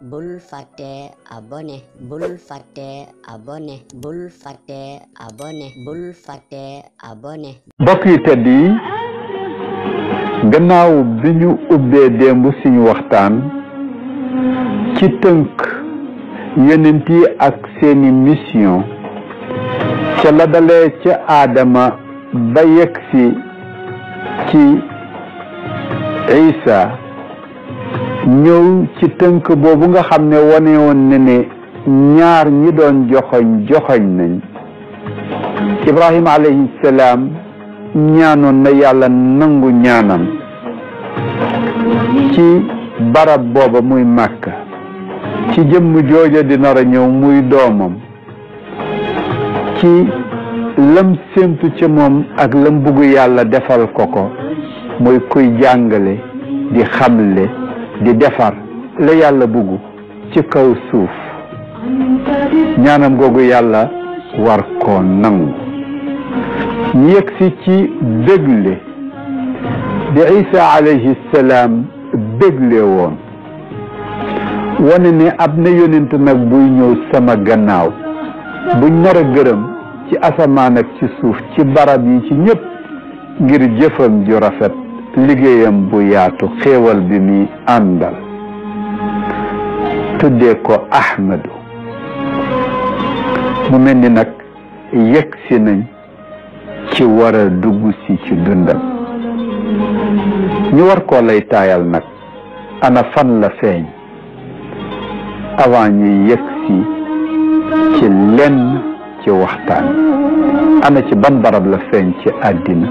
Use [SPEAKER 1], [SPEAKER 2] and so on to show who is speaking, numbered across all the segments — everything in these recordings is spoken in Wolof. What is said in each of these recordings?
[SPEAKER 1] bul fàtte abonné bul fàtte abonné bul fàtte abonné bul fàtte abonné.
[SPEAKER 2] mbokk yi tedd yi gannaaw bi ñu ubbee démb suñu waxtaan ci tënk yonent yi ak seeni mission ca la dalee ca Aadama ba yegsi ci Isa ñëw ci tënk boobu nga xam ne wane woon na ne ñaar ñi doon joxoñ nañ Ibrahima alayhi salaam ñaanoon na yàlla nangu ñaanam ci barab booba muy Màkka ci jëmm jooja di nar a ñëw muy doomam ci lam séentu ci moom ak lam bugg yàlla defal ko muy kuy jàngale di xamle di defar la yàlla bugg ci kaw suuf ñaanam googu yàlla war koo nangu ñu yegsi ci bégle di Isa alayhi salaam bégle woon wane ne ab na yonent nag buy ñëw sama gannaaw buñ nar a gërëm ci asamaan ak ci suuf ci barab yi ci ñëpp ngir jëfam ju rafet liggéeyam bu yaatu xéewal bi muy àndal tuddee ko Ahmadu mu mel ni nag yegsi nañ ci war a dugg si ci dundam ñu war koo lay taayal nag ana fan la feeñ avant ñuy yegsi ci lenn ci waxtaan ana ci ban barab la feeñ ci àddina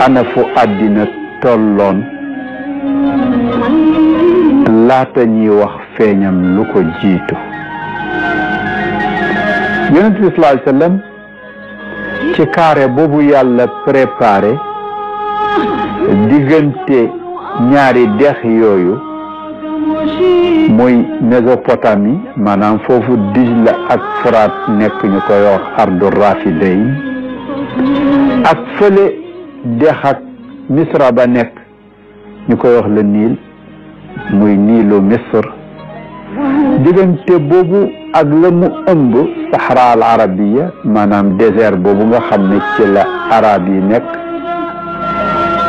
[SPEAKER 2] ana fu àddina tolloon laata ñuy wax feeñam lu ko jiitu yonent bi sallallahu alayhi wa sallam ci carré boobu yàlla préparé diggante ñaari dex yooyu muy Mésopotamie maanaam foofu Dijla ak Furaat nekk ñu koy wax ardu Rafidayn ak fële dex ak Misra ba nekk ñu koy wax le Nil muy Nilu Misr diggante boobu ak la mu ëmb Sahara al Arabiya maanaam désert boobu nga xam ne ci la arab yi nekk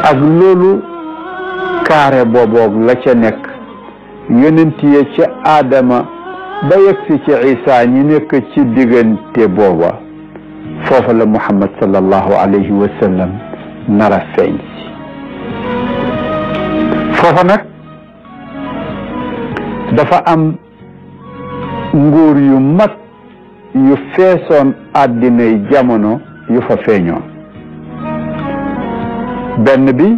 [SPEAKER 2] ak loolu carré booboog la ca nekk yonent yi ci Aadama ba yegsi ci Isa ñi nekk ci diggante booba foofa la Muhammad sallallahu alayhi wa sallam nara feeñ si foofa nag dafa am nguur yu mag yu feesoon àddinay jamono yu fa feeñoon benn bi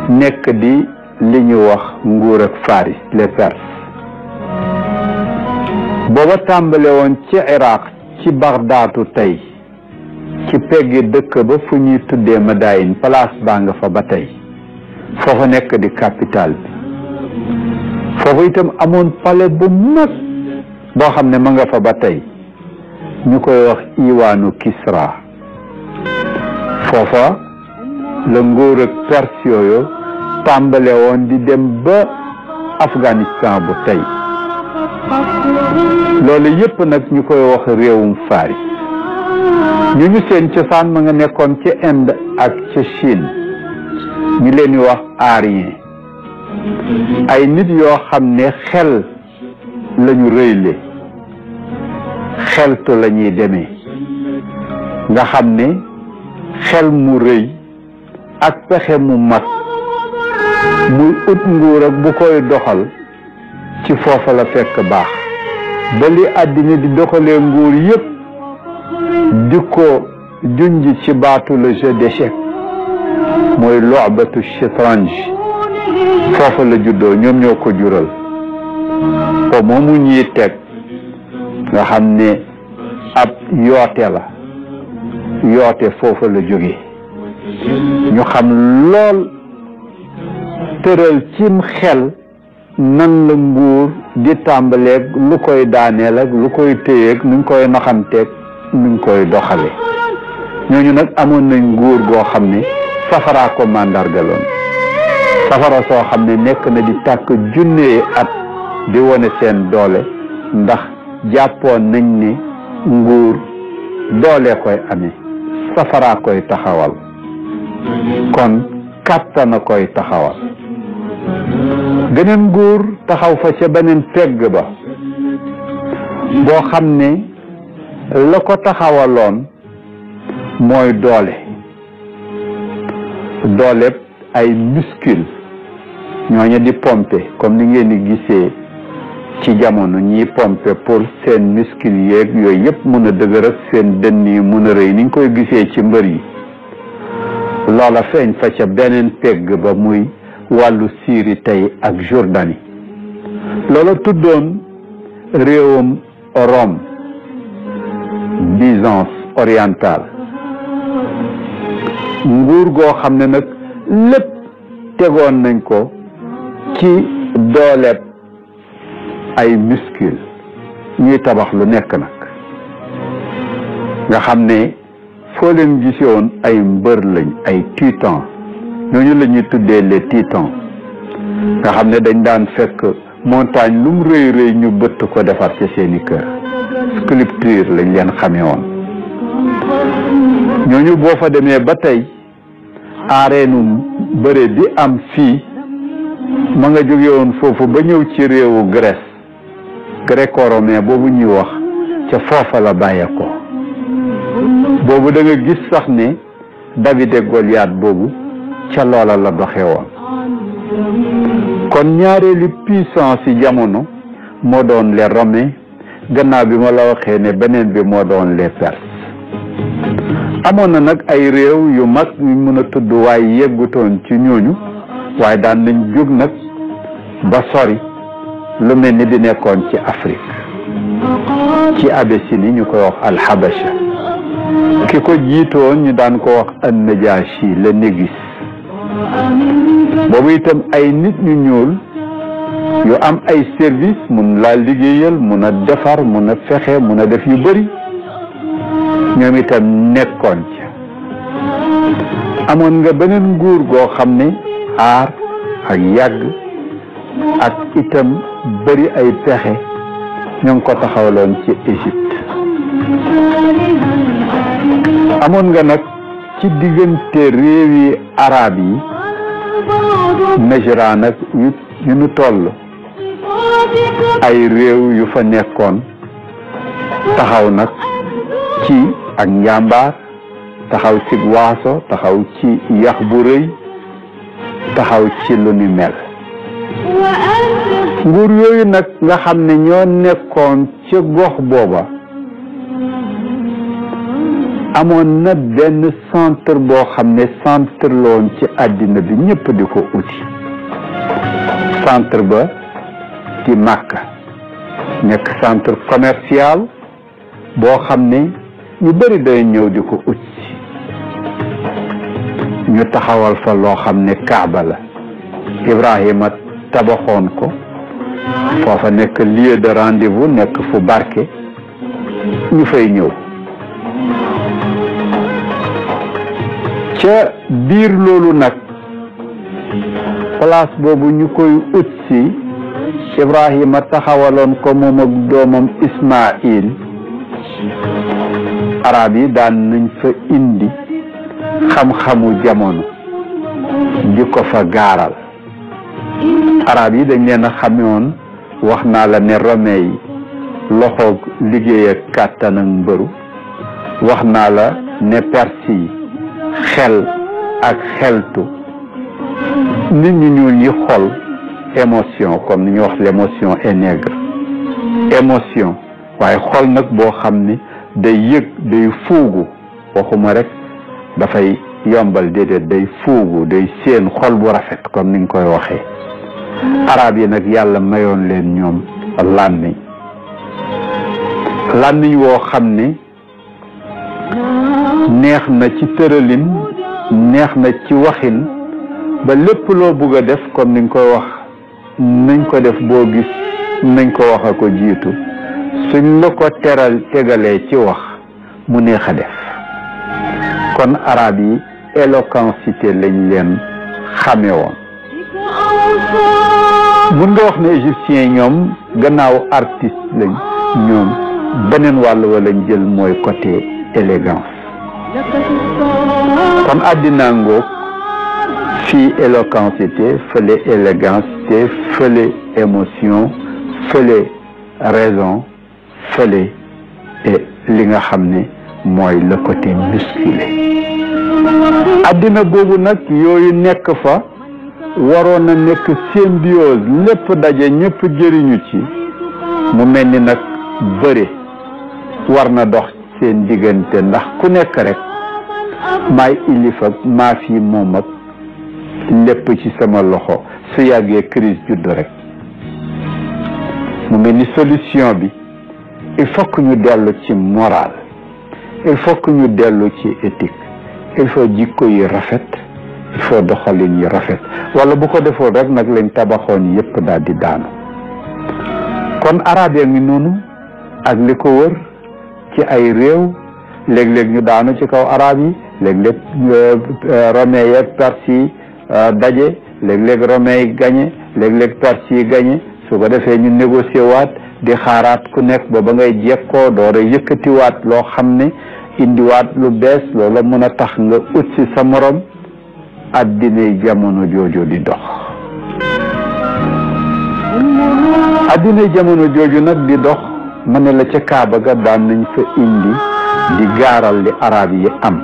[SPEAKER 2] nekk di li ñu wax nguur ak Faris les Perses booba tàmbale woon ci Iraq ci Bagdaadu tey ci peggi dëkk ba fu ñuy tuddee Madayin place baa nga fa ba tey foofa nekk di capitale bi foofu itam amoon palais bu mag boo xam ne ma nga fa ba tey ñu koy wax Iwaanu Kisra foofa la nguur ak Perse yooyu tàmbale woon di dem ba Afghanistan bu tey loolu yépp nag ñu koy wax réewum Faris ñu seen cosaan ma nga nekkoon ci Inde ak ca Chine ñu leen di wax arien ay nit yoo xam ne xel lañu rëyle xeltu la ñuy demee nga xam ne xel mu rëy ak pexe mu mat muy ut nguur ak bu koy doxal ci foofa la fekk baax ba li àddina di doxalee nguur yépp di ko junj ci baatu le jeu d'échecs mooy lu'batu shitranj foofa la juddoo ñoom ñoo ko jural ko moomu ñuy teg nga xam ne ab yoote la yoote foofa la jóge ñu xam lool tëral cim xel nan la nguur di tàmbaleeg lu koy daaneel ak lu koy téyeeg nuñ koy naxanteeg nuñ koy doxale ñooñu nag amoon nañ nguur goo xam ne safaraa ko màndargaloon safara soo xam ne nekk na di tàkk junne at di wone seen doole ndax jàppoon nañ ne nguur doole koy amee safara koy taxawal kon kàttana koy taxawal geneen nguur taxaw fa ca beneen pegg ba boo xam ne la ko taxawaloon mooy doole ay muscle ñooñu di pomper comme ni ngeen di gisee ci jamono ñiy pomper pour seen muscle yeeg yooyu yëpp mën a dëgër ak seen dënn yi mën a rëy ni ñu koy gisee ci mbër yi loola feeñ fa ca beneen pegg ba muy wàllu Syrie tey ak Jordanie loola tuddoon réewam Rome Byzance orientale nguur goo xam ne nag lépp tegoon nañ ko ci dooleb ay muscle ñuy tabax lu nekk nag nga xam ne foo leen gisoon ay mbër lañ ay titans ñooñu la ñuy tuddee les titans nga xam ne dañ daan fekk montagne lu mu rëy rëy ñu bëtt ko defar ci seeni kër sculpture lañ leen xamee woon ñooñu boo fa demee ba tey aareenu bëre di am fii ma nga jóge woon foofu ba ñëw ci réewu Grèce gréco-romain boobu ñuy wax ca foofa la bàyyeekoo boobu da nga gis sax ne David et Goliath boobu ca loola la doxe woon kon ñaareelu puissance yi jamono moo doon les Romains gannaaw bi ma la waxee ne beneen bi moo doon les Perses amoon na nag ay réew yu mag yu mën a tudd waaye yeggutoon ci ñooñu waaye daan nañ jóg nag ba sori lu mel ni di nekkoon ci Afrique ci Abyssinie ñu koy wax alxabasha ki ko jiitoon ñu daan ko wax an-Najashi le Négus boobu itam ay nit ñu ñuul yu am ay service mun laa liggéeyal mun a defar mun a fexe mun a def yu bëri ñoom itam nekkoon ci amoon nga beneen nguur goo xam ne aar ak yàgg ak itam bëri ay pexe ñoo ngi ko taxawaloon ci Égypte amoon nga nag ci diggante réewi arab yi Najraan nag yu nu toll ay réew yu fa nekkoon taxaw nag ci ak njàmbaar taxaw ci waaso taxaw ci yax bu rëy taxaw ci lu ni mel nguur yooyu nag nga xam ne ñoo nekkoon ci gox booba amoon na benn centre boo xam ne centre loon ci àddina bi ñëpp di ko uti centre ba ci Makka nekk centre commercial boo xam ne ñu bëri day ñëw di ko uti ñu taxawal fa loo xam ne Kaaba la Ibrahima tabaxoon ko foofa nekk lieu de rendez-vous nekk fu barke ñu fay ñëw ca biir loolu nag place boobu ñu koy ut si Ibrahima taxawaloon ko moom ak doomam Ismaïl arab yi daan nañ fa indi xam-xamu jamono di ko fa gaaral arab yi dañ leen a xamewoon wax naa la ne romain yi loxoog liggéey ak kàttan ak mbëru wax naa la ne perse yi xel ak xeltu nit ñu ñuul ñi xol émotion comme ni ñu wax l'émotion est nègre émotion waaye xol nag boo xam ni day yëg day fuugu waxuma rek dafay yombal déedéet day fuugu day seen xol bu rafet comme ni nga koy waxee arab yi nag yàlla mayoon leen ñoom làmmiñ woo xam ne neex na ci tëralin neex na ci waxin ba lépp loo bëgg a def comme ni nga koy wax nañ ko def boo gis nañ ko wax a ko jiitu suñ la ko tegalee ci wax mu neex a def kon arab yi éloquencité lañ leen xame woon mun nga wax ne égyptiens ñoom gannaaw artiste lañ ñoom beneen wàll walañ jël mooy côté élégance kon àddina ngoog fii éloquence fële élégance fële émotion fële raison fële li nga xam ne mooy le côté musculé àddina boobu nag yooyu nekk fa waroon na nekk symbiose lépp daje ñëpp jëriñu ci mu mel ni nag bëre war na dox seen diggante ndax ku nekk rek maay ilif ak maa fi moom ak lépp ci sama loxo su yàggee crise judd rek mu mel ni solution bi il faut que ñu dellu ci moral il faut que ñu dellu ci éthique il faut jikko yi rafet il faut doxalin yi rafet wala bu ko defoon rek nag lañ tabaxoon yépp daal di daanu kon arab ya ngi noonu ak li ko wër ci ay réew léeg-léeg ñu daanu ci kaw arab yi léeg-léeg romain yi ak perse yi daje léeg-léeg romain yi gañe léeg-léeg perse yi gañe su ko defee ñu négocier waat di xaaraat ku nekk ba ngay jekkoo door a yëkkatiwaat loo xam ne indiwaat lu bees loola mën a tax nga ut si sa morom addinay jamono jooju di dox addinay jamono jooju nag di dox ma ne la ca Kaaba ga daan nañ fa indi di gaaral li arab yi am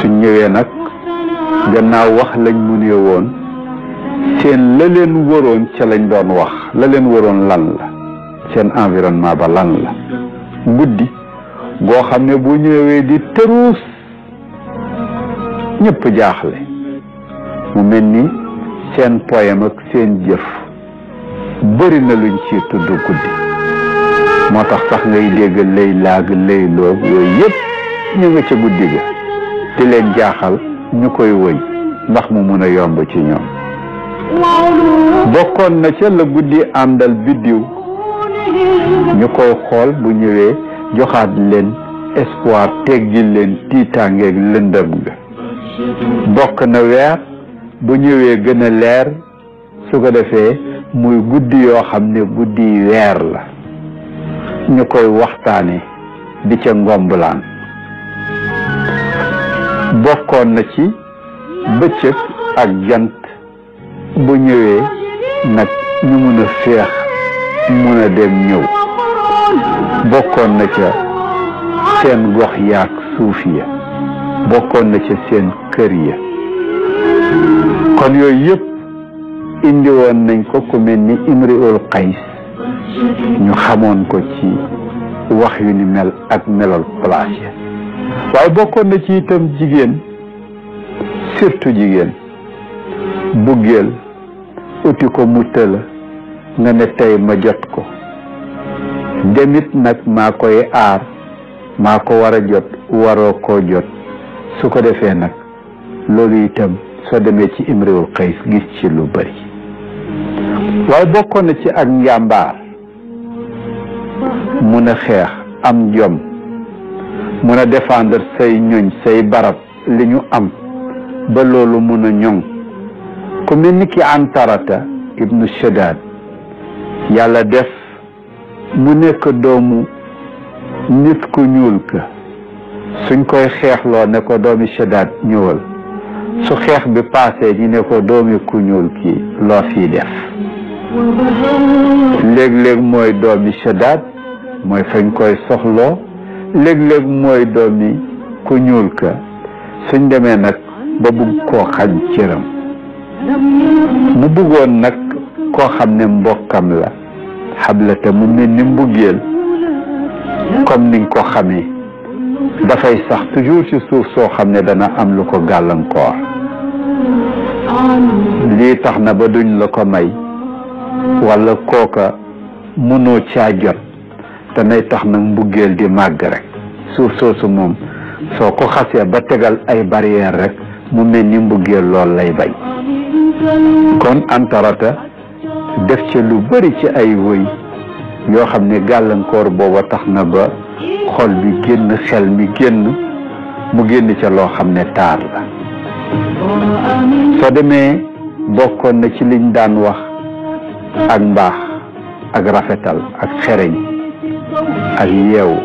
[SPEAKER 2] suñ ñëwee nag gannaaw wax lañ mu ne woon seen la leen waroon ca lañ doon wax la leen waroon lan la seen environnement ba lan la guddi goo xam ne bu ñëwee di tëruus ñëpp jaaxle mu mel ni seen poème ak seen jëf bëri na luñ ci tudd guddi moo tax sax ngay dégg lay laag lay loog yooyu yëpp ñu nga ca guddi ga di leen jaaxal ñu koy wëy ndax mu mun a yomb ci ñoom bokkoon na ca la guddi àndal biddiw ñu koy xool bu ñëwee joxaat leen espoir teggil leen tiitaangeeg lëndëm ga bokk na weer bu ñëwee gën a leer su ko defee muy guddi yoo xam ne guddi weer la ñu koy waxtaane di ca ngombulaan bokkoon na ci bëccëg ak jant bu ñëwee nag ñu mun a féex mun a dem ñëw bokkoon na ca seen gox yaak suuf ya bokkoon na ca seen kër ya kon yooyu yëpp indi woon nañ ko ku mel ni Imriul Qays ñu xamoon ko ci wax yu ni mel ak melol place ya waaye bokkoon na ci itam jigéen surtout jigéen buggeel uti ko mu tëla nga ne tey ma jot ko demit nag maa koy aar maa ko war a jot waroo koo jot su ko defee nag loolu itam soo demee ci Imriul Qays gis ci lu bari waaye bokkoon na ci ak njàmbaar mun a xeex am jom mun a défendre say ñoñ say barab li ñu am ba loolu mun a ñoŋ ku mel ni ki Antarata ibnu Shaddad yàlla def mu nekk doomu nit ku ñuul ka suñ koy xeexloo ne ko doomi Shaddad ñëwal su xeex bi paasee ñu ne ko doomi ku ñuul ki loo fii def léeg-léeg mooy doomi Shaddad mooy fañ koy soxloo léeg-léeg mooy doomi ku ñuul ka suñ demee nag ba bugg koo xañ cëram mu bëggoon nag koo xam ne mbokkam la xablata mu mel ni mbugeel comme niñ ko xamee dafay sax toujours ci suuf soo xam ne dana am lu ko gàllankoor lii tax na ba duñ la ko may wala kooka mënoo caa jot danay tax nag mbugeel di màgg rek suuf soosu moom soo ko xasee ba tegal ay barrière rek mu mel ni mbugeel lool lay bañ kon Antarata def ci lu bari ci ay wëy yoo xam ne gàllankoor booba tax na ba xol bi génn xel mi génn mu génn ca loo xam ne taar la soo demee bokkoon na ci liñ daan wax ak mbaax ak rafetal ak xereñ ak yeewu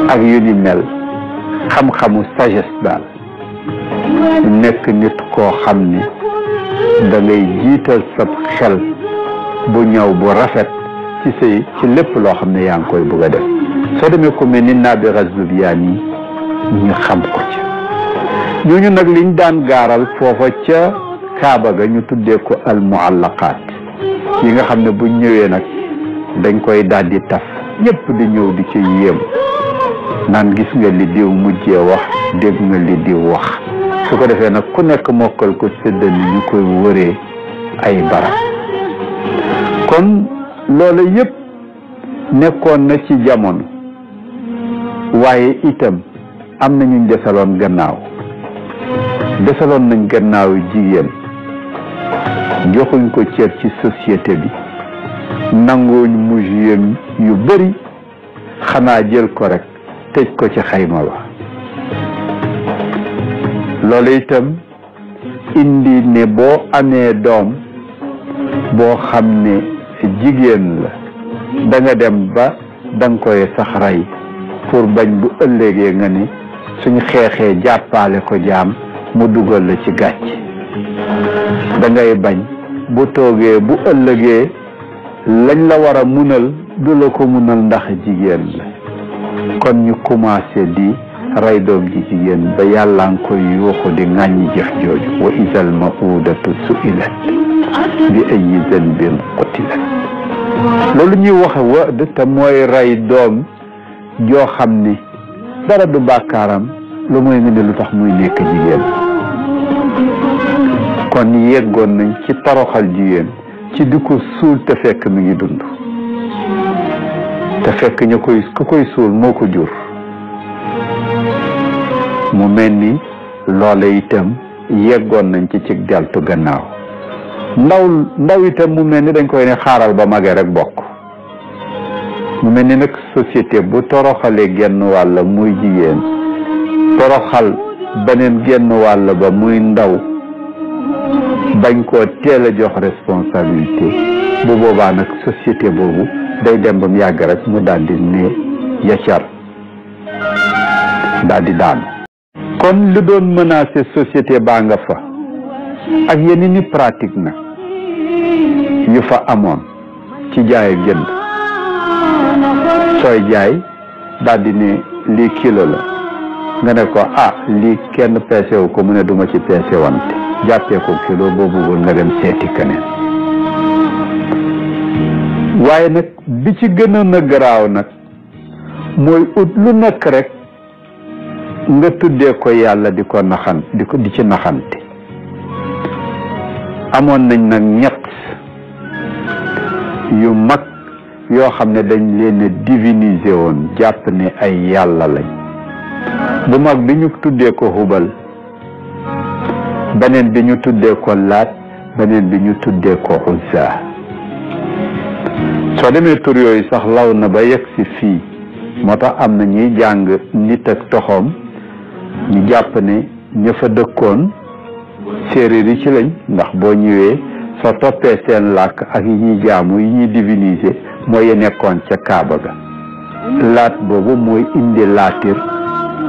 [SPEAKER 2] ak yu ni mel xam-xamu sagesse daal nekk nit koo xam ni da ngay jiital sa xel bu ñëw bu rafet ci say ci lépp loo xam ne yaa ngi koy bëgg a def soo demee ku mel ni Nabira Zubyani ñu xam ko ci ñooñu nag liñ daan gaaral foofa ca Kaaba ga ñu tuddee ko al muallaqaat yi nga xam ne buñ ñëwee nag dañ koy daal di taf ñëpp di ñëw di ci yéem naan gis nga li diw mujjee wax dégg nga li diw wax su ko defee nag ku nekk mokkal ko séddal ñu koy wëree ay barab kon loolu yëpp nekkoon na ci jamono waaye itam am na ñu desaloon gannaaw nañ gannaaw jigéen joxuñ ko cër ci société bi nangooñ museum yu bari xanaa jël ko rek tëj ko ci xayma ba loolu itam indi ne boo amee doom boo xam ne jigéen la da nga dem ba da nga koy sax rey pour bañ bu ëllëgee nga ni suñ xeexee jàppale ko jaam mu dugal la ci gàcc da ngay bañ bu toogee bu ëllëgee lañ la war a munal du la ko munal ndax jigéen la kon ñu commencé di rey doom ji jigéen ba yàlla nga koy yuuxu di ŋàññi jëf jooju wa isal mawudatu su'ilat bi ayyi zanbin qutilat loolu ñuy waxe wa te mooy rey doom joo xam ni dara du bàkkaaram lu mooy nga ne lu tax muy nekk jigéen kon yeggoon nañ ci toroxal jigéen ci di ko suul te fekk mi ngi dund te fekk ku koy suul moo ko jur mu mel ni loola itam yeggoon nañ ci deltu gannaaw ndaw itam mu mel ni dañ koy ne xaaral ba magee rek bokk mu mel ni nag société bu toroxalee genn wàll muy jigéen toroxal beneen genn wàll ba muy ndaw bañ koo teel a jox responsabilité bu boobaa nag société boobu day dem ba mu yàgg rek mu daal di ne yaccar daal di daanu kon lu doon menacer société baa nga fa ak yeneen ni pratique na yu fa amoon ci jaay ak jënd sooy jaay daal di ne lii kilo la nga ne ko lii kenn peese wu ko mu ne duma ci peese wante jàppee ko kilo boobu bëggul nga dem seeti keneen waaye nag bi ci gënoon a garaaw nag mooy ut lu nekk rek nga tuddee ko yàlla di ko naxan di ci naxante amoon nañ nag ñett yu mag yoo xam ne dañ leen a diviniser woon jàpp ne ay yàlla lañ bu mag bi ñu tuddee ko Hubal beneen bi ñu tuddee ko Laat beneen bi ñu tuddee ko Uzza soo demee tur yooyu sax law na ba yegg si fii moo tax am na ñuy jàng nit ak toxoom ñu jàpp ne ña fa dëkkoon séeréer yi ci lañ ndax boo ñëwee soo toppee seen làkk ak yi ñuy jaamu yi ñuy diviniser mooy nekkoon ca Kaaba ga laat boobu mooy indi laatir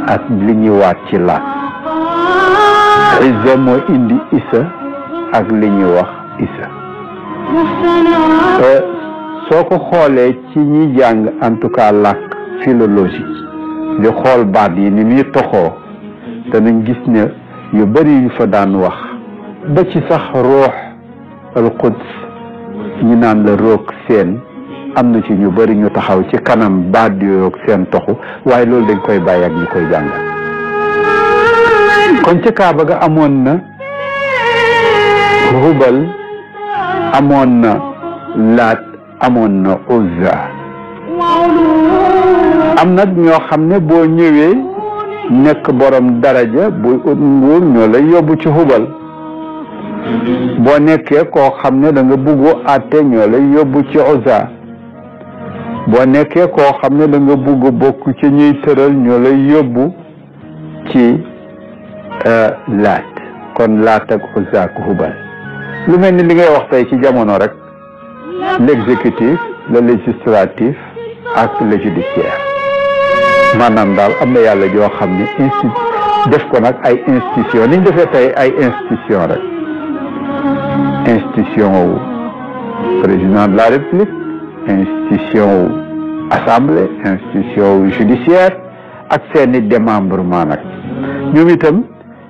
[SPEAKER 2] ak li ñuy waat ci laat Izza mooy indi Isa ak li ñuy wax Isa soo ko xoolee ci ñi jàng en tout cas làkk philologie di xool baat yi ni muy toxoo danañ gis ne yu bari yu fa daan wax ba ci sax ruux al quds ñi naan la roog seen am na ci ñu bari ñu taxaw ci kanam baat yooyu seen toxu waaye loolu dañ koy bàyyi ak ñu koy jàngal kon ci Kaaba ga amoon na Hubal amoon na Laat amoon na Uzza am nag ñoo xam ne boo ñëwee nekk borom daraja buy ut nguur ñoo lay yóbbu ci Hubal boo nekkee koo xam ne da nga buggu àtte ñoo lay yóbbu ci Uzza boo nekkee koo xam ne da nga bugg bokk ci ñuy tëral ñoo lay yóbbu ci Laat kon Laat ak Uzza ak Hubal lu mel ni li ngay wax tey ci jamono rek l'exécutif le législatif ak le judiciaire maanaam daal am na yàlla joo xam ne def ko nag ay institution niñ defee tey ay institution rek institution wu président de la république institution wu assemblée institution wu judiciaire ak seeni démembrement nag ñoom itam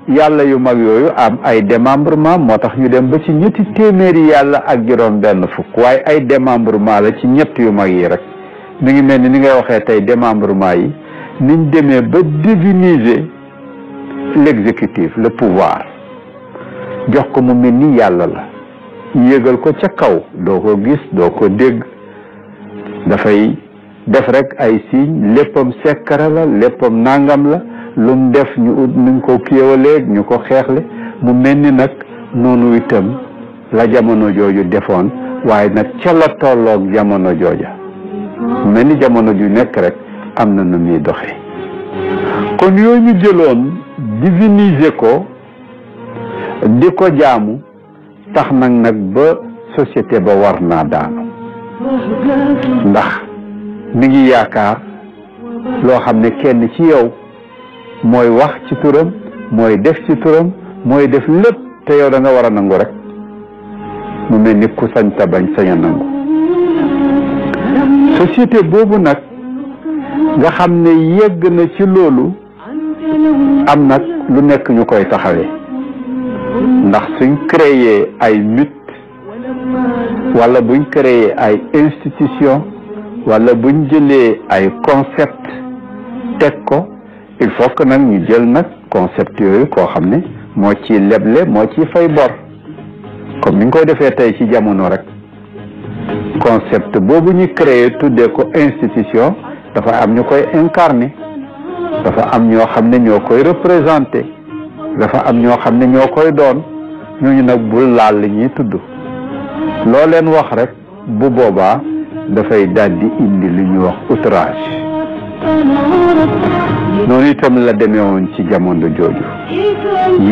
[SPEAKER 2] yàlla yu mag yooyu am ay démembrement moo tax ñu dem ba ci ñetti téeméeri yàlla ak juróom benn fukk waaye ay démembrement la ci ñett yu mag yi rek mi ngi mel ni ngay waxee tey démembrement yi niñ demee ba diviniser l'exécutif le pouvoir jox ko mu mel ni yàlla la yéegal ko ca kaw doo ko gis doo ko dégg dafay def rek ay signe léppam sekkara la léppam nangam la lu mu def ñu ut nuñ ko kéewaleeg ñu ko xeexle mu mel ni nag noonu itam la jamono jooju defoon waaye nag ca la tolloog jamono jooja mu mel ni jamono ju nekk rek am na nu muy doxee kon yooyu ñu jëloon diviniser ko di ko jaamu tax nag ba société ba war naa daanu ndax mi ngi yaakaar loo xam ne kenn ci yow mooy wax ci turam mooy def ci turam mooy def lépp te yow da nga war a nangu rek mu mel ni ku sañ ta bañ sañ a nangu société boobu nag nga xam ne yegg na ci loolu am nag lu nekk ñu koy taxawee ndax suñ créer ay mythe wala buñ créer ay institution wala buñ jëlee ay concept teg ko il faut que nag ñu jël nag concept yooyu koo xam ne moo ci leble moo ci fay bor comme ni ñu koy defee tey ci jamono rek concept boobu ñu créé tuddee ko institution dafa am ñu koy incarner dafa am ñoo xam ne ñoo koy représenter dafa am ñoo xam ne ñoo koy doon ñooñu nag bul laal li ñuy tudd loo leen wax rek bu boobaa dafay daldi indi li ñuy wax outrage noonu itam la demee woon ci jamono jooju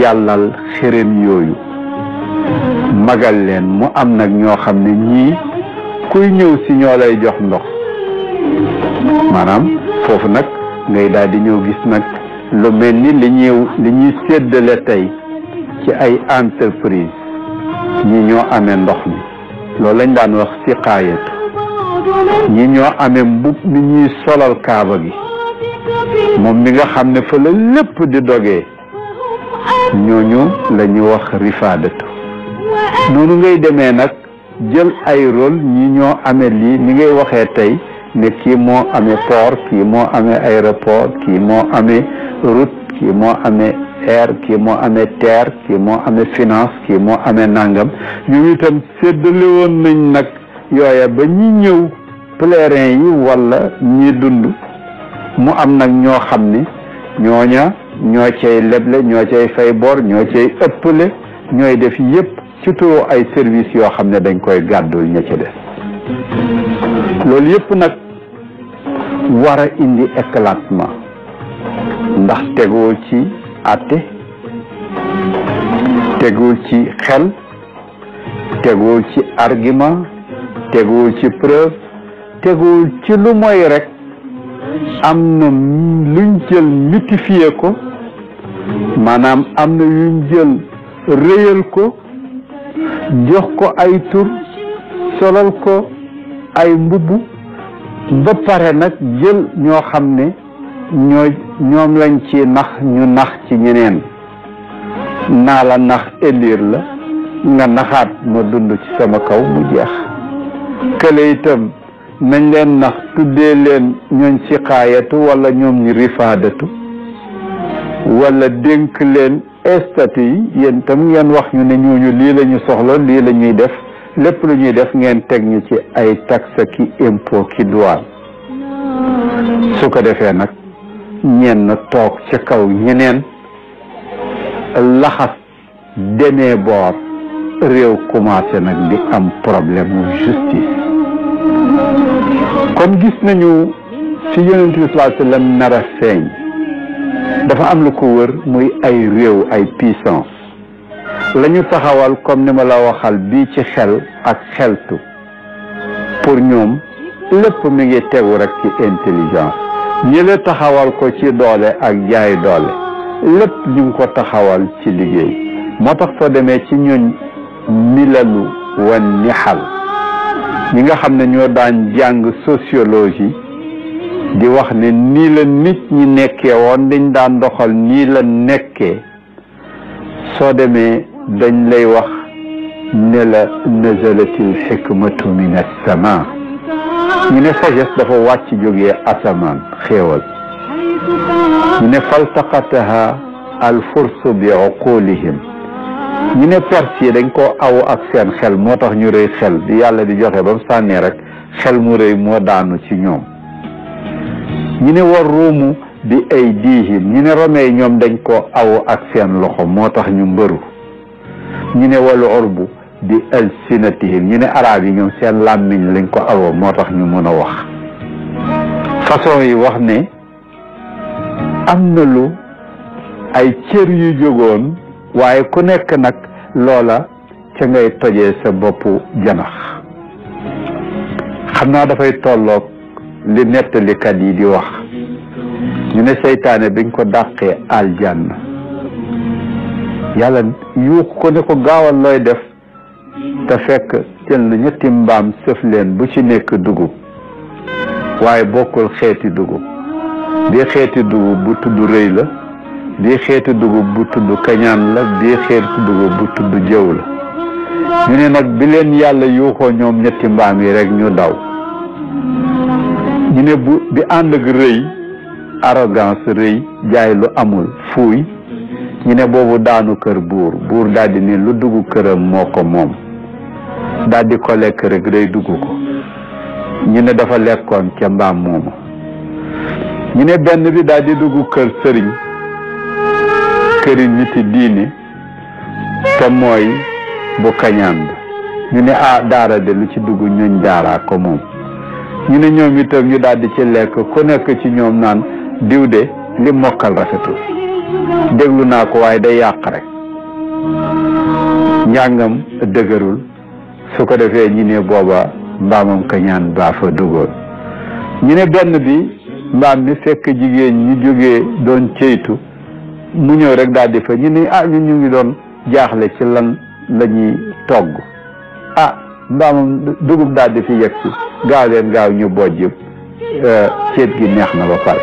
[SPEAKER 2] yàllal xërëm yooyu magal leen mu am nag ñoo xam ne ñii kuy ñëw si ñoo lay jox ndox maanaam foofu nag ngay daal di ñëw gis nag lu mel ni li ñuy séddale tey ci ay entreprise ñi ñoo amee ndox mi loolu lañ daan wax siqaayatu ñi ñoo amee mbub mi ñuy solal kaaba gi moom mi nga xam ne fa la lépp di dogee ñooñu la ñuy wax rifaadatu noonu ngay demee nag jël ay rôle ñi ñoo amee lii ni ngay waxee tey ne kii moo amee port kii moo amee aéroport kii moo amee route kii moo amee air kii moo amee terre kii moo amee finance kii moo amee nangam ñu itam séddale woon nañ nag yooya ba ñi ñëw pèlerin yi wala ñi dund mu am nag ñoo xam ne ñooña ñoo cay leble ñoo cay fay bor ñoo cay ëppale ñooy def yépp ci turu ay service yoo xam ne dañ koy gàddul ña ca des loolu yépp nag war a indi éclatement ndax teguwul ci àtte teguwul ci xel teguwul ci argument teguwul ci preuve teguwul ci lu mooy rek am na luñ jël mythifié ko maanaam am na yuñ jël réyal ko jox ko ay tur solal ko ay mbubb ba pare nag jël ñoo xam ne ñoom lañ ci nax ñu nax ci ñeneen naa la nax élire la nga naxaat ma dund ci sama kaw mu jeex kële itam nañ leen nax tuddee leen ñooñ siqaayatu wala ñoom ñi rifaadatu wala dénk leen statut yi yéen tam ngeen wax ñu ne ñooñu lii la ñu soxla lii la ñuy def lépp lu ñuy def ngeen teg ñu ci ay taxe ki impôt ki douane su ko defee nag ñenn toog ca kaw ñeneen laxas demee boor réew commencé nag di am problème mu justice kon gis nañu ci yonent bi sallallahu alayhi wa sallam nar a feeñ dafa am lu ko wër muy ay réew ay puissance la ñu taxawal comme ni ma la waxal bii ci xel ak xeltu pour ñoom lépp mi ngi tegu rek ci intelligence ñi la taxawal ko ci doole ak jaay doole lépp ñu ngi ko taxawal ci liggéey moo tax soo demee ci ñun milalu wan nixal ñi nga xam ne ñoo daan jàng sociologie di wax ne nii la nit ñi nekkee woon dañ daan doxal nii la nekkee soo demee dañ lay wax ne la nazalatil xikmatu min as-sama ñu ne sagesse dafa wàcc jógee asamaan xéewal ñu ne faltaqataha al fursu bi uqulihim ñu ne perse yi dañ koo aw ak seen xel moo tax ñu rëy xel di yàlla di joxe ba mu sànnee rek xel mu rëy moo daanu ci ñoom ñu ne war ruumu bi ay diihim ñu ne romain ñoom dañ koo aw ak seen loxo moo tax ñu mbëru ñu ne wal urbu bi alsinatihim ñu ne arab yi ñoom seen làmmiñ lañ ko awoo moo tax ñu mën a wax façon yi wax ne am na lu ay cër yu jógoon waaye ku nekk nag loola ca ngay tojee sa boppu janax xam naa dafay tolloog li nettalikat yi di wax ñu ne seytaane biñ ko dàqee aljanna yàlla yuux ko ne ko gaawal looy def te fekk jël na ñetti mbaam sëf leen bu ci nekk dugub waaye bokkul xeeti dugub bii xeeti dugub bu tudd rëy la bii xeeti dugub bu tudd kañaan la bii xeeti dugub bu tudd jëw la ñu ne nag bi leen yàlla yuuxoo ñoom ñetti mbaam yi rek ñu daw ñu ne bi ànd ak rëy arrogance rëy jaay lu amul fuuy ñu ne boobu daanu kër buur daldi ne lu dugg këram moo ko moom daldi ko lekk rek rëy dugg ko ñu ne dafa lekkoon ca mbaam moomu ñu ne benn bi daldi dugg kër sëriñ këri niti diine te mooy bu kañaan ba ñu ne daara de lu ci dugg ñuñ daaraa ko moom ñu ne ñoom itam ñu daldi ci lekk ku nekk ci ñoom naan diw de li mokkal rafetul déglu naa ko waaye day yàq rek njàngam dëgërul su ko defee ñu ne booba mbaamam kañaan baa fa duggoon ñu ne benn bi mbaam mi fekk jigéen ñi jógee doon ceytu mu ñëw rek daal di fa ñu ne ñun ñu ngi doon jaaxle ci lan la ñuy togg mbaamam dugub daal di fi yegg si gaaw leen gaaw ñu bojj ceet gi neex na ba pare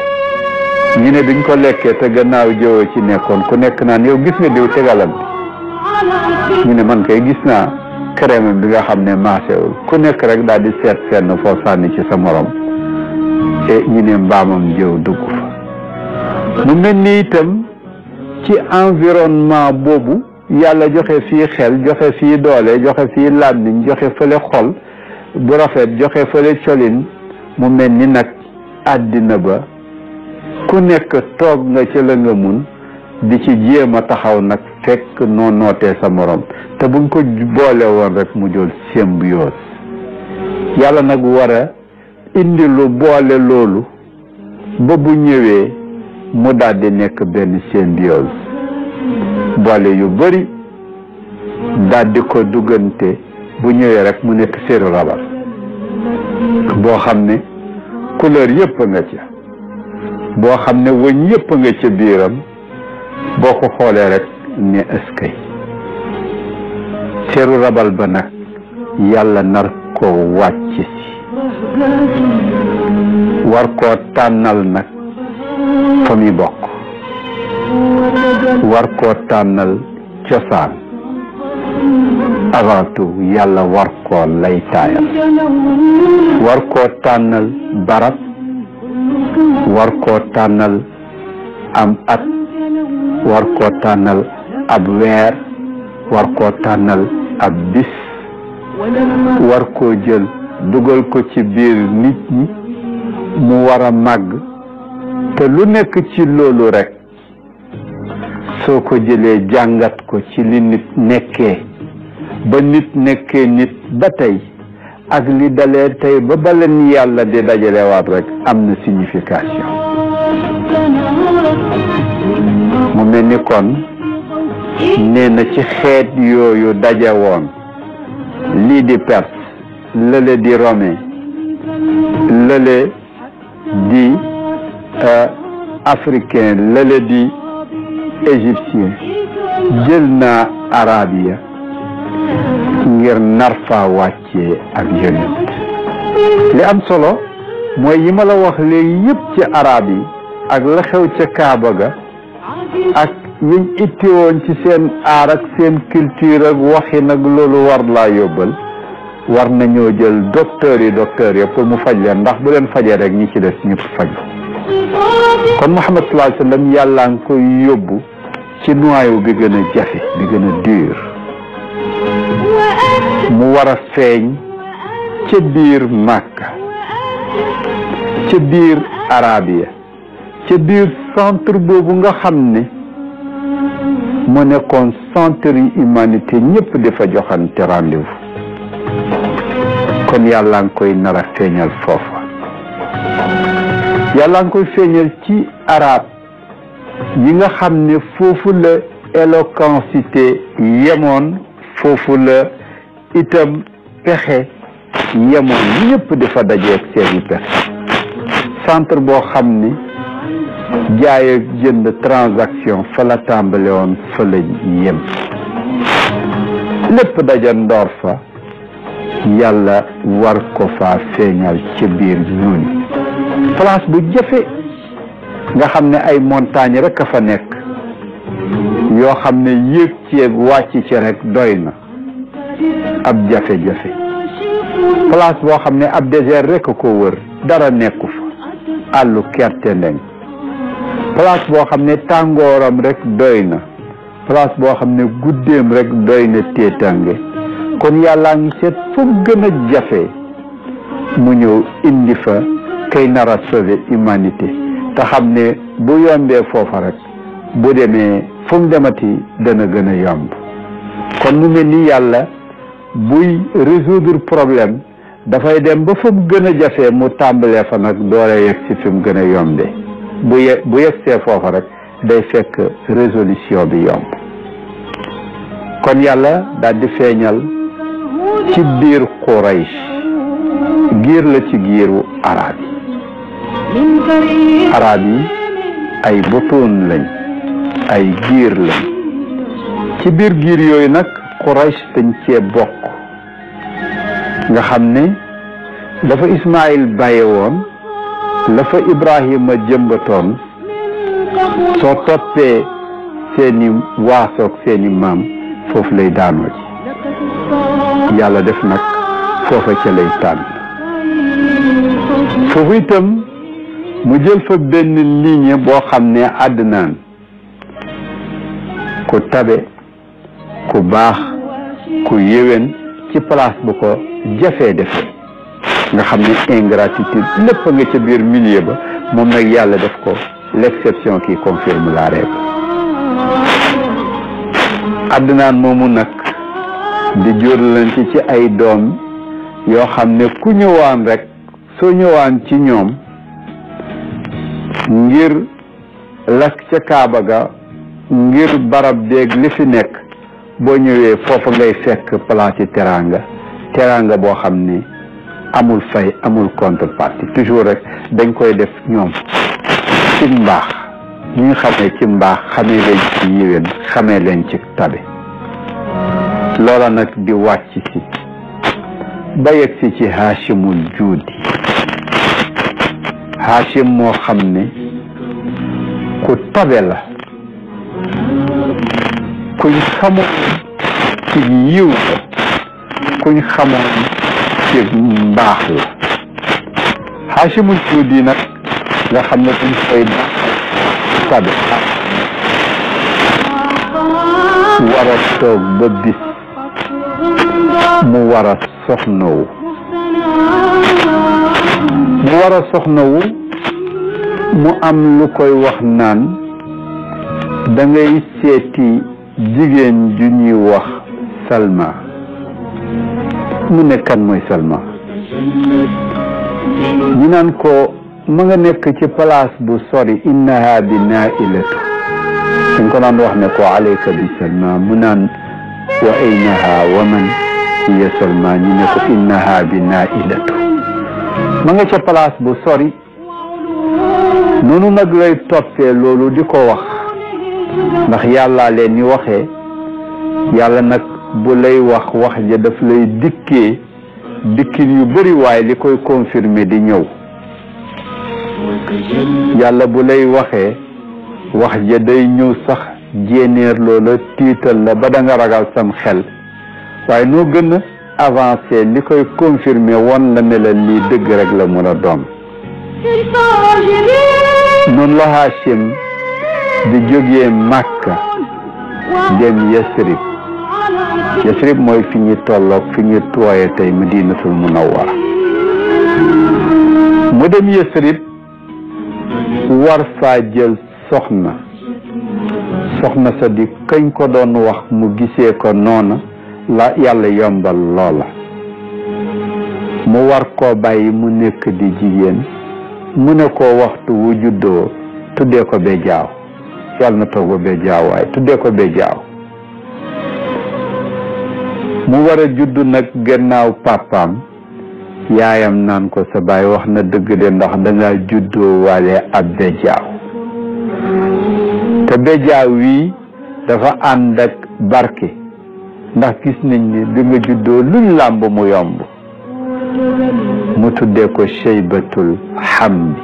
[SPEAKER 2] ñu ne biñ ko lekkee te gannaaw jëwoo ci nekkoon ku nekk naan yow gis nga diw tegalam bi ñu ne man kay gis naa crème bi nga xam ne maasewul ku nekk rek daal di seet fenn foo sànni ci sa morom te ñu ne mbaamam jëw dugg fa mu mel ni itam ci environnement boobu yàlla joxe fii xel joxe fii doole joxe fii làmmiñ joxe fële xol bu rafet joxe fële colin mu mel ni nag àddina ba ku nekk toog nga ci la nga mun di ci jéem a taxaw nag fekk noo nootee sa morom te buñ ko boole woon rek mu jël symbiose yàlla nag war a indi lu boole loolu ba bu ñëwee mu daldi nekk benn symbiose boole yu bari daldi ko duggante bu ñëwee rek mu nekk séeru rabal boo xam ne couleur yëpp nga ci boo xam ne wëñ yëpp nga ca biiram boo ko xoolee rek ne ëskay séeru rabal ba nag yàlla nar ko wàcc si war koo tànnal nag fa muy bokk war koo tànnal cosaan avant tout yàlla war koo lay taayal war koo tànnal barab war koo tànnal am at war koo tànnal ab weer war koo tànnal ab bis war koo jël dugal ko ci biir nit ñi mu war a màgg te lu nekk ci loolu rek soo ko jëlee jàngat ko ci li nit nekkee ba nit nekkee nit ba tey ak li dalee tey ba baleen yàlla di dajalewaat rek am na signification mu mel ni kon nee na ci xeet yooyu daje woon lii di perse lële di romain lële di africain lële di égyptien jël naa arabia ngir nar fa wàccee ak yonent li am solo mooy yi ma la wax léegi yëpp ci arab yi ak la xew ca Kaaba ga ak yiñ ittewoon ci seen aar ak seen culture ak waxi nag loolu war laa yóbbal war nañoo jël docteur yi pour mu faj leen ndax bu leen fajee rek ñi ci des ñëpp faj kon Muhammad sallallahu alayhi wa sallam yàllaa ngi koy yóbbu ci noyau bi gën a jafe bi gën a dur mu war a feeñ ca biir Makka ca biir Arabia ca biir centre boobu nga xam ne mu nekkoon centre yi humanité ñëpp dafa joxante rendez-vous kon yàlla ngi koy nar a feeñal foofa yàlla ngi koy feeñal ci arab yi nga xam ne foofu la éloquencité yemoon foofu la itam pexe yemoon ñëpp dafa dajeeg seeni pexe centre boo xam ni jaay ak jënd transaction fa la tàmbale woon fa la yem lépp daja ndoor fa yàlla war ko fa feeñal ci biir ñooñu place bu jafe nga xam ne ay montagne rek a fa nekk yoo xam ne yéeg ci ak wàcc ci rek doy na ab jafe-jafe place boo xam ne ab désert rek a ko wër dara nekku fa àllu kerte ndeng place boo xam ne tàngooram rek doy na place boo xam ne guddeem rek doy na téetange kon yàlla ngi seet fu gën a jafe mu ñëw indi fa kay nar a sauver humanité te xam ne bu yombee foofa rek bu demee fu mu demati dana gën a yomb kon mu mel ni yàlla buy résoudre problème dafay dem ba fu mu gën a jafee mu tàmbalee fa nag doole yegg si fi mu gën a yombee bu yegsee foofa rek day fekk résolution bi yomb kon yàlla daal di feeñal ci biir Quraysh giir la ci giiru arab yi ay butuun lañ ay giir lañ ci biir giir yooyu nag Quraysh dañ cee bokk nga xam ne dafa Ismaïl bàyyi woon la fa Ibrahima jëmbatoon soo toppee seeni waasoog seeni maam foofu lay daanoo ci yàlla def nag foofa ca lay tànn foofu itam mu jël fa benn ligne boo xam ne Adnaan ku tabe ku baax ku yéwén ci place bu ko jafee defee nga xam ne ingratitude lépp nga ca biir milieu ba moom nag yàlla def ko l'exception qui confirme la règle Adnaan moomu nag di jurlante ci ay doom yoo xam ne ku ñëwaan rek soo ñëwaan ci ñoom ngir lakk ca Kaaba ga ngir barab déeg li fi nekk boo ñëwee foofa ngay fekk place yi teranga boo xam ne amul fay amul contrepartie toujours rek dañ koy def ñoom ci mbaax ñu xamee ci mbaax xamee leen ci yéwén xamee leen ci tabe loola nag di wàcc si ba yegg si ci Haashimul Juudi Haashim moo xam ne ku tabe la kuñ xamoon ci yiw la kuñ xamoon ci mbaax la Haashimul Juudi nag nga xam ne dañ koy tabe war a toog ba bis mu war a soxnawu mu am lu koy wax naan da ngay seeti jigéen ju ñuy wax Salma mu ne kan mooy Salma ñu naan ko ma nga nekk ci place bu sori innaha bi nailatu dañ ko daan wax ne ko alayka bi Salma mu naan wa aynaha wa man hiya Salma ñu ne ko innaha bi nailatu ma nga ca place bu sori noonu nag lay toppee loolu di ko wax ndax yàlla leen ni waxee yàlla nag bu lay wax wax ja daf lay dikkee dikkin yu bëri waaye li koy confirmer di ñëw yàlla bu lay waxee wax ja day ñëw sax jéenéer loola tiital la ba da nga ragal sam xel waaye noo gën a avancé li koy confirmer won la ne la lii dëgg rek la mën a doon noonu la Hachim di jógee Makka dem Yasrib Yasrib mooy fi ñu tolloog fi ñu tooye tey Madinatul Munawwara mu dem Yasrib war faa jël soxna sa di kañ ko doon wax mu gisee ko noona la yàlla yombal loola mu war koo bàyyi mu nekk di jigéen mu ne ko waxtu wu juddoo tuddee ko Bejaaw yàlla na toog ba Bejaaw waaye tuddee ko Bejaaw mu war a juddu nag gannaaw papaam yaayam naan ko sa baay wax na dëgg de ndax danga juddoo waale ab Bejaaw te Bejaaw wi dafa ànd ak barke ndax gis nañ ni bi nga juddoo luñ làmb mu yomb mu tuddee ko Shaybatul Hamdi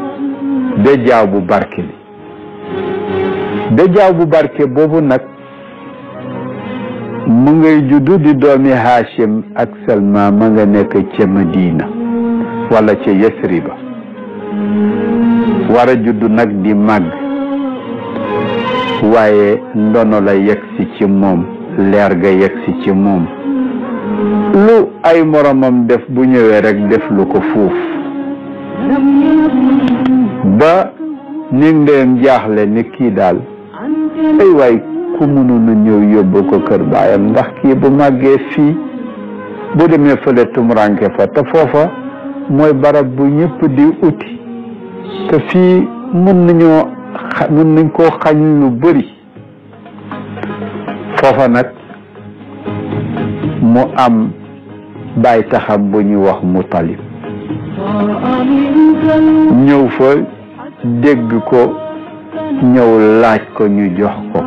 [SPEAKER 2] Bejaaw bu barke bi Bejaaw bu barke boobu nag mu ngay juddu di doomi Hachim ak Salma ma nga nekk ca Madina wala ca Yasriba war a juddu nag di màgg waaye ndono la yegsi ci moom leer ga yegsi ci moom lu ay moromam def bu ñëwee rek def lu ko fuuf ba ni ndeyam jaaxle ni kii daal ay waay ku mënoon a ñëw yóbbu ko kër baayam ndax kii bu màggee fii bu demee fële tumuranke fa te foofa mooy barab bu ñëpp di uti te fii mën nañ koo xañ lu bëri foofa nag mu am baay taxam bu ñuy wax Mutalib ñëw fa dégg ko ñëw laaj ko ñu jox ko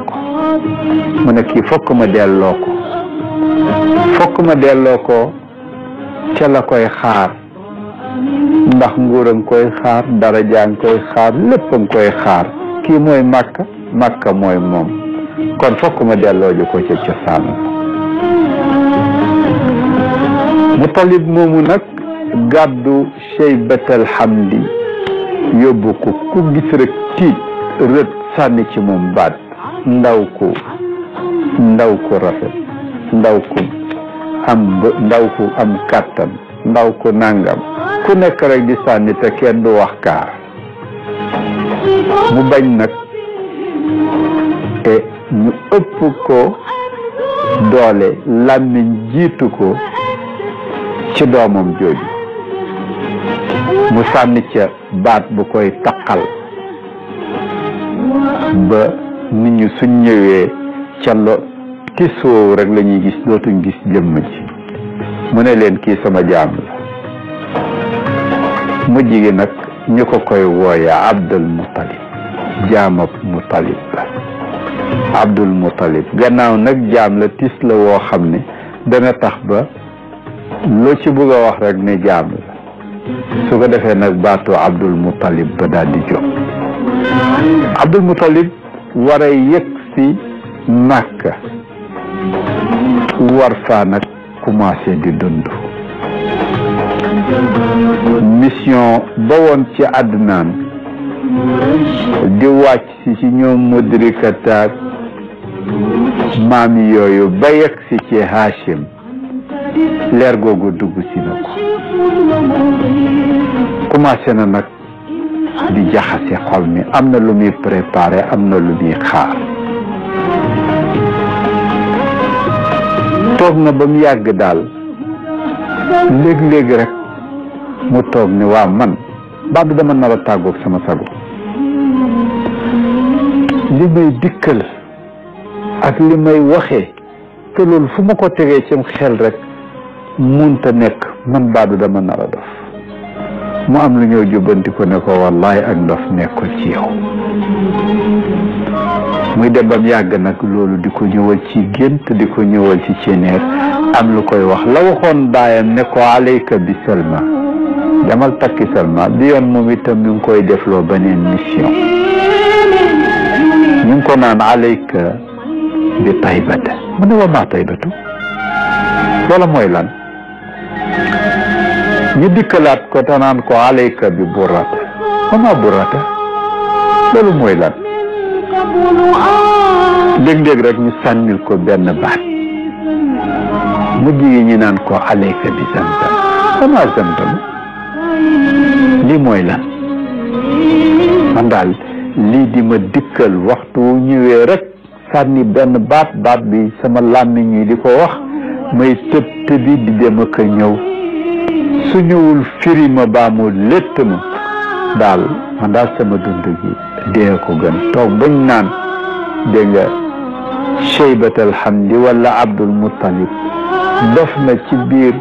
[SPEAKER 2] mu ne kii fokk ma delloo ko ca la koy xaar ndax nguuram koy xaar darajaan koy xaar léppam koy xaar kii mooy Makka mooy moom kon fokk ma delloo ji ko ca cosaan Mutalib moomu nag gàddu Shaybatul Hamdi yóbbu ko ku gis rek tiit rët sànni ci moom baat ndaw ku rafet ndaw ku am kàttan ndaw ku nangam ku nekk rek di sànni te kenn du wax kaar mu bañ nag te ñu ëpp ko doole làmmiñ jiitu ko ci doomam jooju mu sànni ca baat bu koy taqal ba nit ñi suñ ñëwee ca lo tisoo rek la ñuy gis dootuñ gis jëmm ji mu ne leen kii sama jaam la mujj gi nag ñu ko koy wooya Abdul Muttalib jaamab Muttalib la Abdul Muttalib gannaaw nag jaam la tis la woo xam ne dana tax ba loo ci bëgg a wax rek ne jaam la su ko defee nag baatu Abdul Muttalib ba daal di jóg Abdul Muttalib war a yëg si Makka war faa nag commencé di dund mission ba woon ci Adnaan di wàcc si ci ñoom Mudrikataak maam yooyu ba yegg si ci Hachim leer googu dugg si na ko commencé na nag di jaxase xol mi am na lu muy préparé am na lu muy xaar toog na ba mu yàgg daal léeg-léeg rek mu toog ni waa man baadu dama nar a tàggoog sama sago li may dikkal ak li may waxee te loolu fu ma ko tegee ci xel rek munta nekk man baadu dama nar a dof mu am lu ñëw jubbanti ko ne ko wallahi ak ndof nekkul ci yow muy dem bam yàgg nag loolu di ko ñëwal ci gént di ko ñëwal ci ceneer am lu koy wax la waxoon baayam ne ko alayka bi Salma demal takki Salma bi yoon moom itam ñu ngi koy defloo beneen mission ñu ngi ko naan alayka bi Taybata mu ne wa maa Taybatu loola mooy lan ñu dikkalaat ko te naan ko alayka bi Burrata wa maa Burrata loolu mooy lan dégg-dégg rek ñu sànnil ko benn baat mujj gi ñu naan ko alayka bi Zamzam wa maa Zamzam lii mooy lan man daal lii di ma dikkal waxtu ñëwee rek sànni benn baat bi sama làmmiñ yi di ko wax may tëb tëbi di dem ak a ñëw su ñëwul firi ma baa mu létt ma daal man daal sama dund gi dee ko gën toog bañ naan dégg nga Cheybatal Hamdi wala Abdul Muttalib dof na ci biir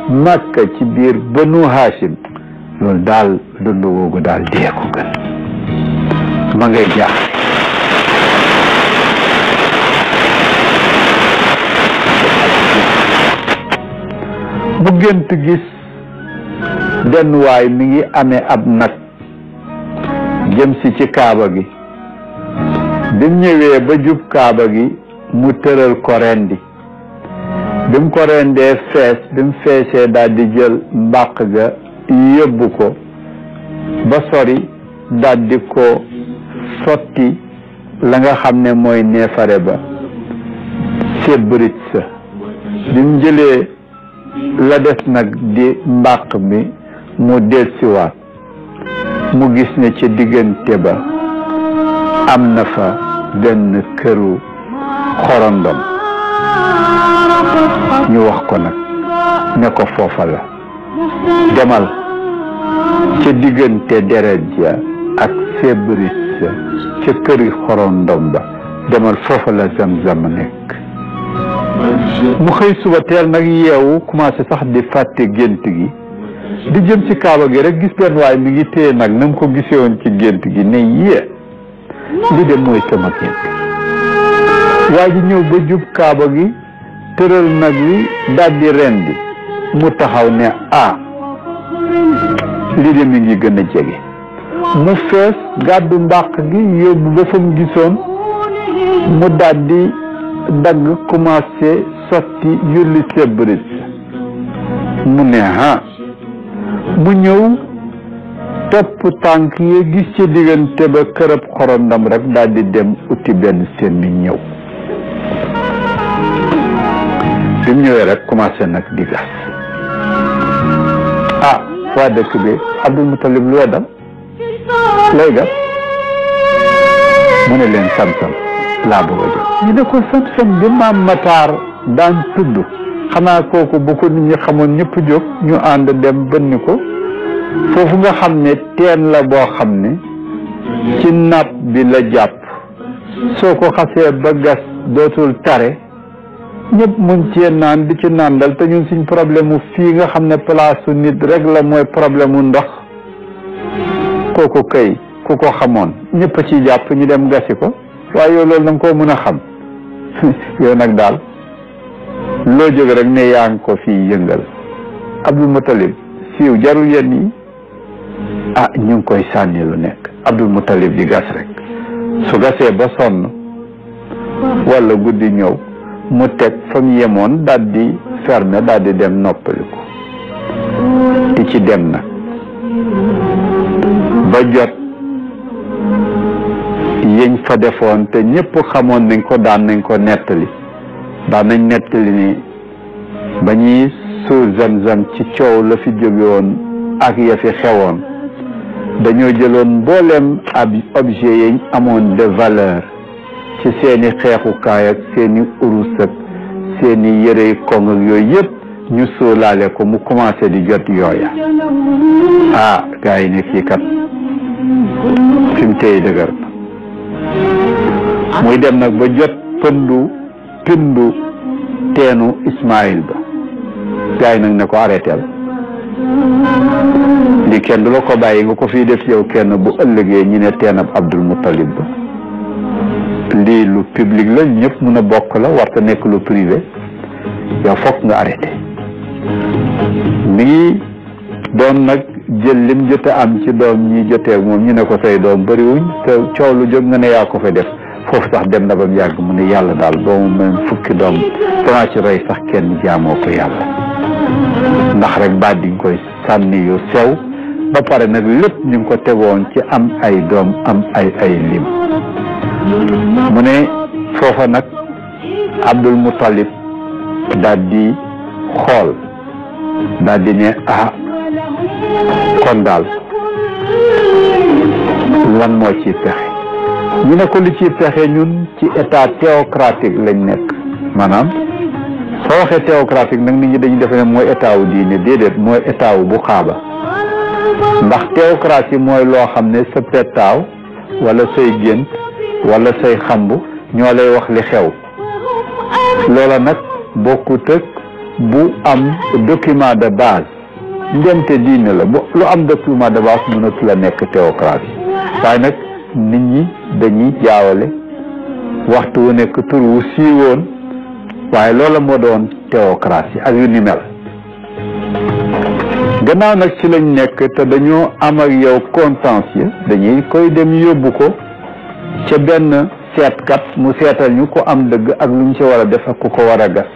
[SPEAKER 2] Makka ci biir Banu Hashim loolu daal dund woogu daal dee ko gën ma ngay jaaxle bu gént gis benn waay mi ngi amee ab nag jëm si ci kaaba gi bi mu ñëwee ba jub kaaba gi mu tëral ko rendi bi mu ko rendee fees bi mu feesee daal di jël mbàq ga yóbbu ko ba sori daal di ko sotti la nga xam ne mooy neefare ba sébrit sa bi mu jëlee la des nag di mbàq mi mu delsiwaat mu gis ne ci diggante ba am na fa benn këru xorondom ñu wax ko nag ne ko foofa la demal ca diggante deret ja ak fébris ca këri xorondom ba demal foofa la Zamzam nekk mu xëy suba teel nag yeewu commencé sax di fàtte gént gi di jëm ci kaaba gi rek gis benn waay mi ngi téye nag na mu ko gisee woon ci gént gi ne yee li de mooy sama gént waa ji ñëw ba jub kaaba gi tëral nag wi daldi rendi mu taxaw ne li de mi ngi gën a jege mu fees gàddu mbàq gi yóbbu ba fa mu gisoon mu daldi dagg commencé sotti yulli sebrit mu ne mu ñëw topp tànk yi gis ci diggante ba kërëb xorondam rek daal di dem uti benn seen mi ñëw bi mu ñëwee rek commencé nag di gas waa dëkk bi Abdul Mutalib lu weddam lay gas mu ne leen sam-sam laa bëgg a jóg ñu ne ko sam-sam bi maam Mataar daan tudd xanaa kooku bu ko nit ñi xamoon ñëpp jóg ñu ànd dem bënni ko foofu nga xam ne teen la boo xam ne ci napp bi la jàpp soo ko xasee ba gas dootul tare ñëpp mun cee naan di ci nàndal te ñun suñ problème mu fii nga xam ne place su nit rek la mooy problème mu ndox kooku kay ku ko xamoon ñëpp a ciy jàpp ñu dem gasi ko waaye yow loolu da nga koo mën a xam yow nag daal loo jóg rek ne yaa ngi ko fii yëngal Abdul Mutalib siiw jarul yenn yi ñu ngi koy sànni lu nekk Abdul Mutalib di gas rek su gasee ba sonn wala guddi ñëw mu teg fa mu yemoon daal di fermer daal di dem noppaliku di ci dem nag ba jot yiñ fa defoon te ñëpp xamoon nañ ko daan nañ ko nettali ni ba ñuy suur Zamzam ci coow la fi jóge woon ak ya fi xewoon dañoo jëloon mbooleem ab objet yiñ amoon de valeur ci seeni xeexukaay ak seeni urus ak seeni yërey koŋ ak yooyu yëpp ñu sóolaale ko mu commencé di jot yooya gars yi ne kii kat fi mu téye dëgër muy dem nag ba jot pindu teenu Ismaïl ba gaay nag ne ko arrêté li kenn du la ko bàyyi nga ko fii def yow kenn bu ëllëgee ñi ne teen ab Abdul Muttalib ba lii lu public la ñëpp mun a bokk la warta nekk lu privé yow fokk nga arrêté mi ngi doon nag jël lim jote am ci doom ñi jotee moom ñu ne ko say doom bëriwuñ te coow lu jóg nga ne yaa ko fa def foofu sax dem na ba mu yàgg mu ne yàlla daal doomu même fukki doom danaa ci rey sax kenn jaamoo ko yàlla ndax rek baat di nga koy sànni yu sew ba pare nag lépp ñu ngi ko tegoon ci am ay doom am ay lim mu ne foofa nag Abdul Muttalib daal di xool daal di ne kon daal lan moo ci pexe ñu ne ko li ci pexe ñun ci état théocratique lañ nekk maanaam soo waxee théocratique nag nit ñi dañuy defe ne mooy état wu diine déedéet mooy état wu bu xaaba ndax théocratie mooy loo xam ne sa pettaaw wala say gént wala say xamb ñoo lay wax li xew loola nag bokkut ak bu am document de base ndemte diine la lu am document de base mënatu la nekk théocratie waaye nag nit ñi dañuy jaawale waxtu wu nekk tur wu siiwoon waaye loola moo doon théocratie ak yu ni mel gannaaw nag ci lañ nekk te dañoo am ak yow contentieux dañuy koy dem yóbbu ko ca benn seetkat mu seetal ñu ko am dëgg ak lu ñu ci war a def ak ku ko war a gas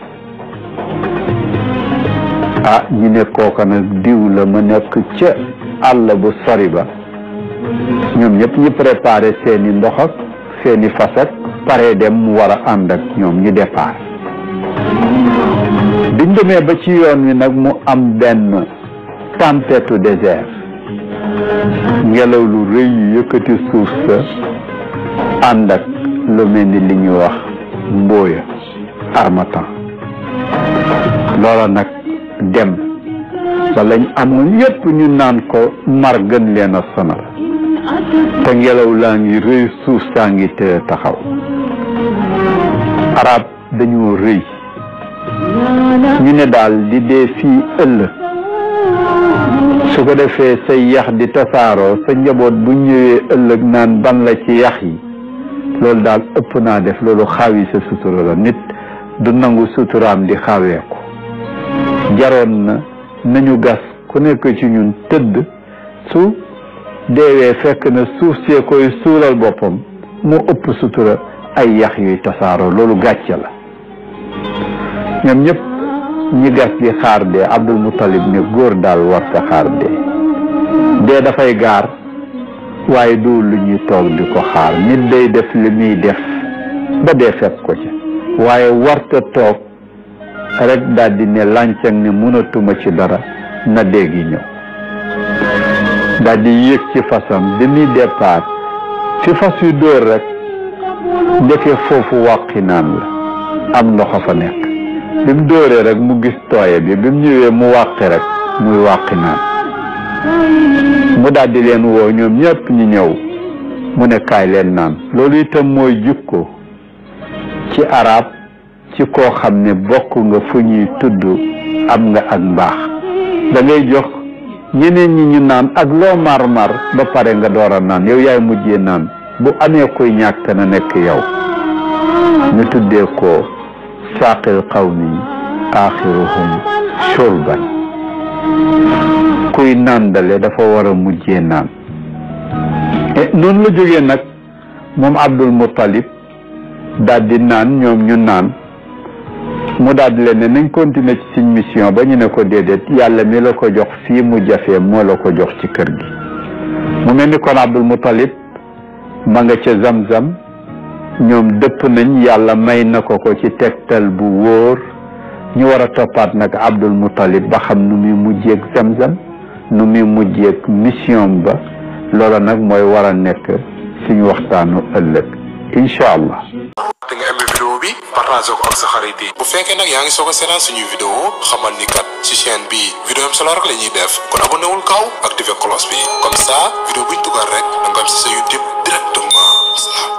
[SPEAKER 2] ñi ne kooka nag diw la ma nekk ca àll bu sori ba ñoom ñëpp ñu préparé seeni ndox ak seeni fas ak pare dem mu war a ànd ak ñoom ñu départ biñ demee ba ci yoon wi nag mu am benn tempête au désert ngelaw lu rëy yu yëkkati suuf sa ànd ak lu mel ni li ñuy wax mbooya harmattan loola nag dem ba lañ amoon yépp ñu naan ko mar gën leen a sonal te ngelaw laa ngi rëy suuf saa ngi te taxaw arab dañoo rëy ñu ne daal di dee fii ëllëg su ko defee say yax di tasaaroo sa njaboot bu ñëwee ëllëg naan ban la ci yax yi loolu daal ëpp naa def loolu xaawi sa sutura la nit du nangu suturaam di xaaweeku jaroon na nañu gas ku nekk ci ñun tëdd su deewee fekk na suuf see koy suulal boppam moo ëpp sutura ay yax yuy tasaaroo loolu gàcce la ñoom ñëpp ñi gas di xaar dee Abdul Muttalib ne góor daal warta xaar dee dafay gaar waaye du lu ñuy toog di ko xaar nit day def li muy def ba dee fekk ko ci waaye warta toog rek daal di ne làncang ne mënatuma ci dara na dee gi ñëw daal di yéeg ci fasam bi muy départ fi fas yu dóor rek ndeke foofu wàqi naan la am ndox a fa nekk bi mu dóoree rek mu gis tooye bi mu ñëwee mu wàqi rek muy wàqi naan mu daal di leen woo ñoom ñëpp ñu ñëw mu ne kaay leen naan loolu itam mooy jikko ci arab ci koo xam ne bokk nga fu ñuy tudd am nga ak mbaax da ngay jox ñeneen ñi ñu naan ak loo mar ba pare nga door a naan yow yaay mujjee naan bu amee koy ñàkk na nekk yow ñu tuddee ko saaqil qawmi axiruhum shurban kuy nàndale dafa war a mujjee naan noonu la jógee nag moom Abdul Muttalib daal di naan ñoom ñu naan mu daal di leen ne nañ continuer ci suñ mission ba ñu ne ko déedéet yàlla mi la ko jox fii mu jafee moo la ko jox ci kër gi mu mel ni kon Abdul Muttalib ma nga ca Zamzam ñoom dëpp nañ yàlla may na ko ci tegtal bu wóor ñu war a toppaat nag Abdul Muttalib ba xam nu muy mujjeeg Zamzam nu muy mujjeeg mission ba loola nag mooy war a nekk suñu waxtaanu ëllëg incha allah.
[SPEAKER 3] da nga aimé vidéo bi partage ko ak sa xarit yi bu fekkee nag yaa ngi soog a seetaan suñuy vidéo xamal ni kat ci chaîne bi vidéo am solo rek la ñuy def kon abonné wul gaaw activé cloche bi comme ça vidéo buñ dugal rek da nga am ci sa YouTube directement.